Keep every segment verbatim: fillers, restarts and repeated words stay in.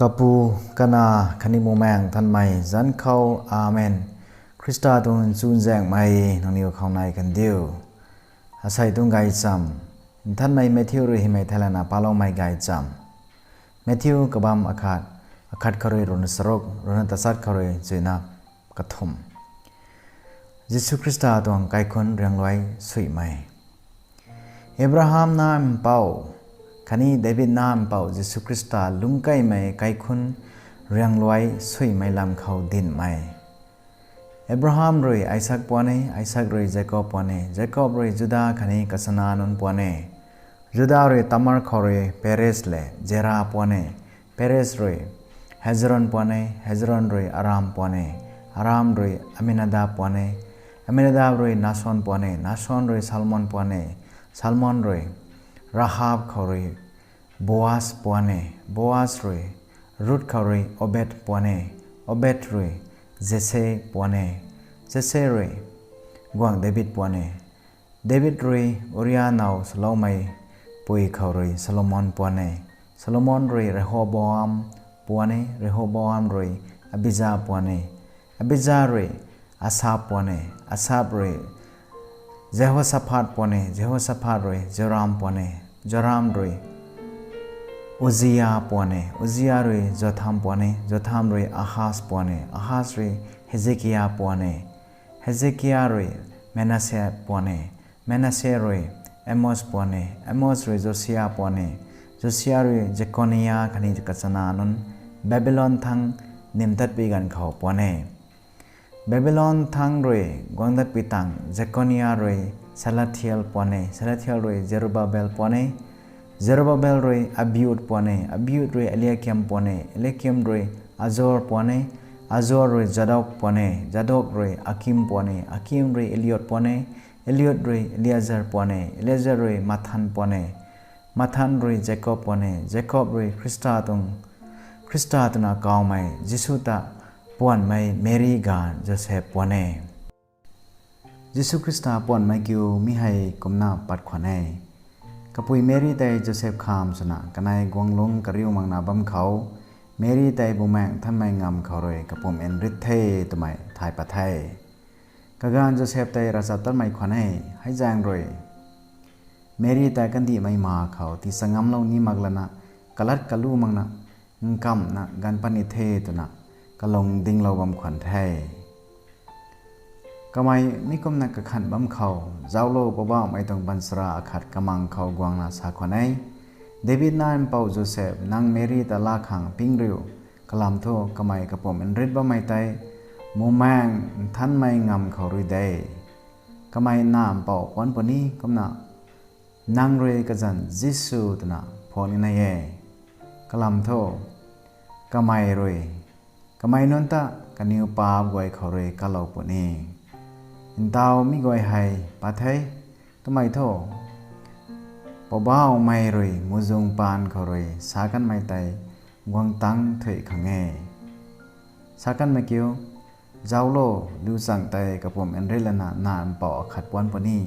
Kapu, Kanac khatni Bumaengh Nthanmei zanc khou. Amen. Khrista tuang chuzaenghmei nangniw khou nai kan diu. Asei tuang gaychamv, Nthanmei Matthew rui hymei theilayna paloumei gaychamv. Matthew kabamv akhat, akhat khou rui ruhna charuk, ruhna tachat khou rui chuina kathumh. Jisu Khrista tuang kaikhunc riangluai suimei. Abraham nac mpouh khatni David nac mpouh Jisu Khrista lungckeymei kaikhunc riangluai suimei lam khou dinhmei. Abraham rui Isak puan e, Isak rui Jakob puan e, Jakob rui Juda khatni kachana nunc puan e. Juda rui Tamar khou rui Perez lev Zerah puan e, Perez rui Hezron puan e, Hezron rui Aram puan e, Aram rui Aminadab puan e, Aminadab rui Nason puan e, Nason rui Salmon puan e, Salmon rui Rahab khou rui Boaz puan e, Boaz rui Ruth khou rui Obed puan e, Obed rui Jese puan e, Jese rui guangc David puan e, David rui Uria now swloumei pui khou rui Solomon puan e, Solomon rui Rehoboam puan e, Rehoboam rui Abija puan e, Abija rui Asap puan e, Asap rui Jehosaphat puan e, Jehosaphat rui Joram puan e, Joram rui Uzzia puan e, Uzzia rui Jotham puan e, Jotham rui Ahaz puan e, Ahaz rui Hezekia puan e, Hezekia rui Manasseh puan e, Manasseh rui Amos puan e, Amos rui Josia puan e, Josia rui Jekonia khatni kachana nunc Babylon thangc nimtatpui ganv khou puan e. Babylon thangc rui guang datpui tangv Jekonia rui Salathiel puan e, Salathiel rui Zerubbabel puan e, Zerubbabel rui Abiud puan e, Abiud rui Eliakim puan e, Eliakim rui Azor puan e, Azor rui Zadok puan e, Zadok rui Akim puan e, Akim rui Eliud puan e, Eliud rui Eleazar puan e, Eleazar rui Mathan puan e, Mathan rui Jakob puan e, Jakob rui Khrista tuang, Khrista twna kawmei Jisu ta puanmei Meri ganv Joseph puan e. Jisu Khrista puanmei kiu mi hei kumna pat khwan e. Kapui Meri tei Joseph kham swna kanei guanglungc kariu makna bam khou, Meri tei Bumaengh Nthanmei ngamv khou rui kapumc nrit the twmei thay pat the. Kaganv Joseph tei ravchaptatmei khwan e, hei zaeng rui Meri ta kandihmei ma khou tii changamlou ni mak lana, kalat kalu makna, nkamhna ganv pat ni the twna, kalung dinglou bam khwan the. Kamei mi kumna kakhanh bam khou, Zauclo, Poubauhmei tuang baanchara akhat kamang khou guangna sa khwan e, David nac mpouh Joseph, nang Meri ta laa khang ping riu, kalam thu kamei kapumc nrit bammei tei Bumaengh Nthanmei ngamv khou rui de. Kamei nac mpouh puanc puni kumna, nang rui kazanc Jisu twna phaan ni nai e. Kalam thu, kamei rui, kamei nunc ta kaniw paap guay khou rui kalou puni. Ntaw mi guay hei pat the, kamei thu, Poubauhmei rui muhzwng paan khou rui sa kanmei tei guang tangc thuy khang e. Sa kanmei kiu, Zauclo, liuchang tei kapumc nrit lana nac mpouh akhat puanc puni.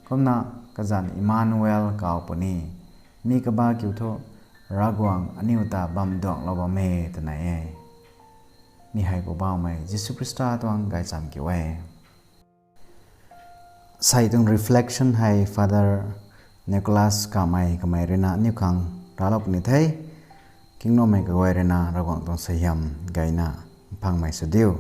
Kumna kazanc Emmanuel kaw puni. Mi kaba kiu thu, Ravguangc aniw ta bam duangclou bam e twna e. Mi hei Poubauhmei Jisu Khrista tuang gaychamv kiu e. Sei tuang reflection hei Father Nicholas Kamei kamei ruina aniu khang raclou puni the. Kingnummei kaguay ruina Ravguangc tuang suaihiam gayna mphangmei sw diu.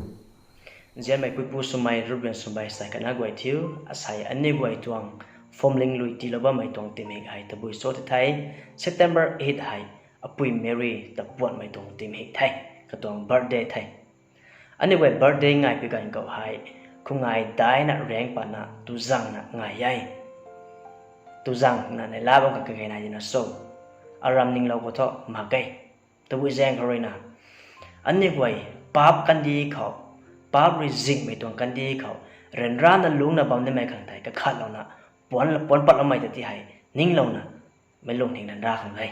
Nzianmei puipu swmei, Ruben swmei sei kana guay thiu, asei aniu guay tuang phwamling lui tiilou bammei tuang timik hei tabui cho ti the. September eight hei Apui Meri ta puanmei tuang timik the, katuang birthday the. Aniu guay birthday ngai pi ganv khou hei, khungai daina raengc patna tuzangna ngai e. Tuzangna neihla bam khang kage nai dina cho? Aram ninglou khou thu mak e. Tabui zaeng khou ruina, aniu guay paap kandih khou, paap rui zingmei tuang kandih khou, ryanrana lungcna bam nimei khang tei kakhatlouna, puan, puan patloumei ta ti hei ninglouna, meic lungning ryanra khang de.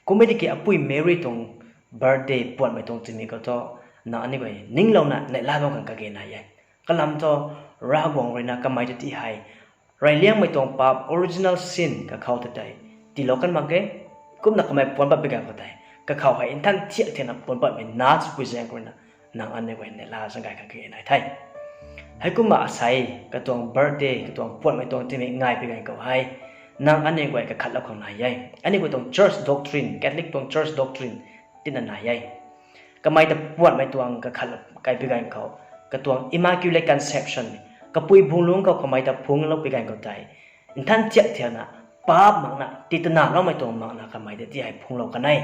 Kummei tiki Apui Meri tuang birthday puanmei tuang timik khou thu, na aniu guay ninglouna neihla bam khang kage nai e. Kalam thu, Ravguangc ruina kamei ta ti hei, reyliangmei tuang paap original sin kakhou ta tei tiilou kan mak e. Kumna kamei puan pat pi ganv khou tei, kakhou hei nthan thiak thiakna puan patmei na swpui zaeng khou ruina, nang aniu guay neihla zaeng gay khang kage nai the. Heikumna asei, katuang birthday, katuang puanmei tuang tingmik ngai pi ganv khou hei, nang aniu guay kakhatlou khang nai e. Aniu guay tuang church doctrine, Catholic tuang church doctrine, tina nai e. Kamei ta puanmei tuang kakhat kaipi ganv khou, katuang Immaculate Conception, kapui bungc lungc khou kamei ta phunglou pi ganv khou tei, nthan thiak thiakna, paap makna, titana loumei tuang makna kamei ta ti hei phunglou kan e.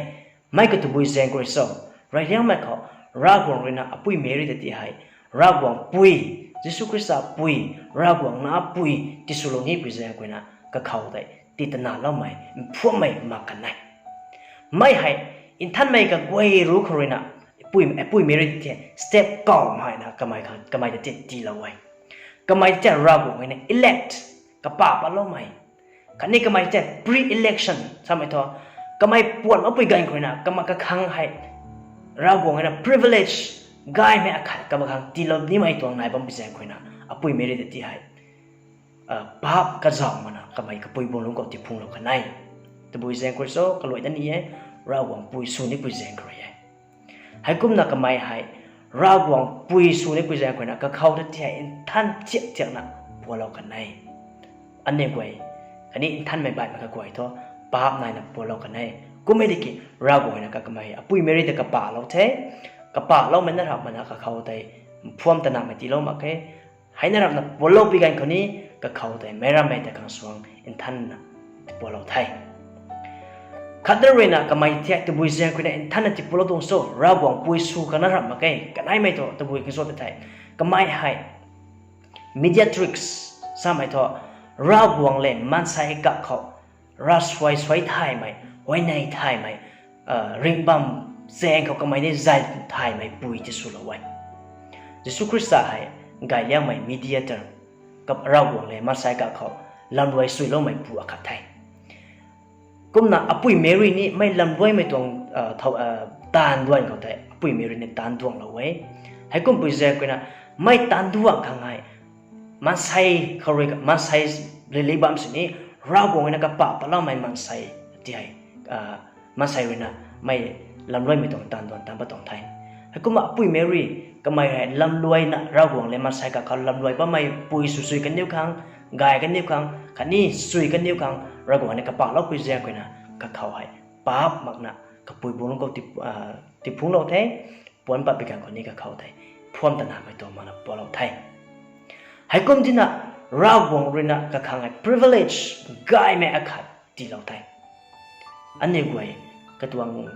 Mei katabui zaeng khou rui cho, reyliangmei khou, Ravguangc ruina apui Meri ta ti hei, Ravguangc pui, Jisu Khrista pui, Ravguangc na pui tiswlou nipui zaeng khou ruina kakhou tei, titana loumei, mphuammei mak kan e. Mei hei, nthanmei kaguay ruc khou ruina, apui, apui Meri ta ti hei, step kaw maina kamei khang, kamei ta ti tiilou e. Kamei ta Ravguangc ruina elect, kapah patloumei. Khatni kamei ta pre-election, samei thu, kamei puan makpui ganv khou ruina, kamei kakhang hei, Ravguangc ruina privilege, gaymei akhat kamei khang tiilou nimei tuang nai bampui zaeng khou ruina, apui Meri ta ti hei, paap kazauh makna kamei kapui bungc lungc khou ti phunglou kan e. Tabui zaeng khou rui cho, kaluai ta ni e, Ravguangc pui sw nipui zaeng khou rui e. Heikumna kamei hei, Ravguangc pui sw nipui zaeng khou ruina, kakhou ta ti hei nthan thiak thiakna pualou kan e. Aniu guay, khatni nthanmei baihmei kaguay thu, paap naina pualou kan e. Kum e tiki, Ravguangc ruina kamei, apui Meri ta kapahlou the, kapahloumei na ramh makna kakhou tei, mphuam tanamei tiilou mak khe, hei na ramhna pualou pi ganv khou ni, kakhou tei, meic rammei ta khang suang, nthanna, tipualou the. Khatna ruina kamei thiak tabui zaeng khou ruina nthanna tipualou tuang cho, Ravguangc pui sw khang na ramh mak khe, kaneimei thu tabui khang cho ta the. Kamei hei, mediatrix, samei thu, Ravguangc le maansei kak khou, ravsuai suai thaymei, huayney thaymei, ringhbam zaeng khou kamei ni zay thaymei pui tiswlou e. Jisu Khrista hei, gayliangmei mediator, Ravguangc le maansei kak khou, lamluai suiloumei pu akhat the. Kumna apui Meri ni mei lamluaimei tuang, taanv duan khou tei, apui Meri ni taanv duanglou e. Heikum pui zaeng khou ruina, mei taanv duang khang hei, maansei khou rui, maansei lili bam sini, Ravguangc ruina kapah patloumei maansei, ti hei, maansei ruina, mei lamluaimei tuang taanv duan taanv pat tuang the. Heikumna apui Meri, kamei hei lamluaina Ravguangc le maansei kak khou lamluai bammei pui sw sui kaniw khang, gay kaniw khang, khatni sui kaniw khang, Ravguangc ruina kapahloupui zaeng khou ruina, kakhou hei, paap makna, kapui bungc lungc khou ti, tiphunglou the, puan pat pi ganv khou ni kakhou tei, phuam tanamei tuang makna pualou the. Heikum tina, Ravguangc ruina kakhang hei privilege, gaymei akhat tiilou the. Aniu guay, katuang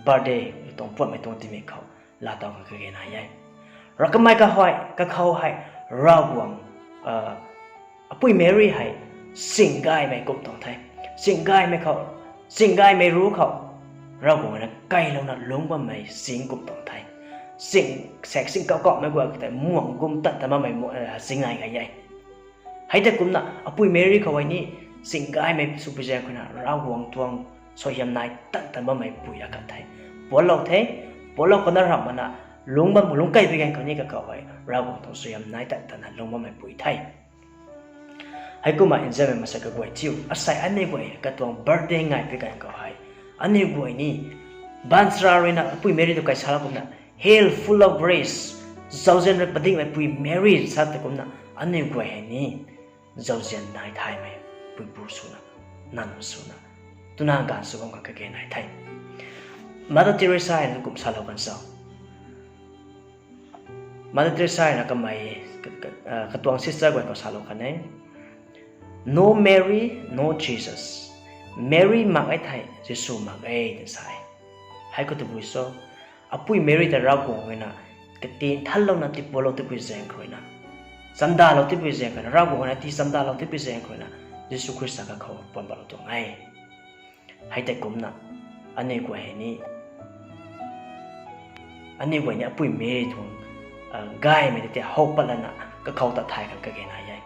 birthday, katuang puanmei tuang tingmik khou, laatow khang kage nai e. Rav kamei kakhou hei, kakhou hei, Ravguangc, apui Meri hei, sing gaymei kum tuang the. Sing gaymei khou, sing gaymei ruc khou, Ravguangc ruina kailouna lungc bammei sing kum tuang the. Sing, sek sing kauh kauhmei guay tei muang gum tan tan bammei, sing nai gay e. Hei tei kumna apui Meri khou hei ni, sing gaymei swpui zaeng khou ruina Ravguangc tuang suaihiam nai tan tan bammei pui akhat the. Pualou the, pualou khou na ramh makna, lungc bam lungc kaipi ganv khou ni kakhou hei Ravguangc tuang suaihiam nai tan tanna lungc bammei pui the. Heikumna nzianmei maansei kaguay thiu, asei aniu guay katuang birthday ngaipi ganv khou hei, aniu guay ni, baanchara ruina apui Meri tu kai salou kumna, Hail, full of grace, zauzian rui padikmei pui Meri sa tei kumna, aniu guay hei ni, zauzian nai thaymei puipu swna, nang swna, twna ganv sw bam khang kage nai the. Mother Teresa hei na kum salou kan cho. Mother Teresa hei na kamei, katuang sister guay khou salou kan e. No Mary, no Jesus. Meri mak e thei, Jisu mak e, twna sa e. Hei khou tabui cho, apui Meri ta Ravguangc ruina, kati nthanlouna tipualou tipui zaeng khou ruina, chamdalou tipui zaeng khou ruina, Ravguangc ruina ti chamdalou tipui zaeng khou ruina, Jisu Khrista kakhou puan patlou tuang e. Hei tei kumna, aniu guay hei ni, aniu guay ni apui Meri tuang, gaymei tei how patlana, kakhou ta thay khang kage nai e.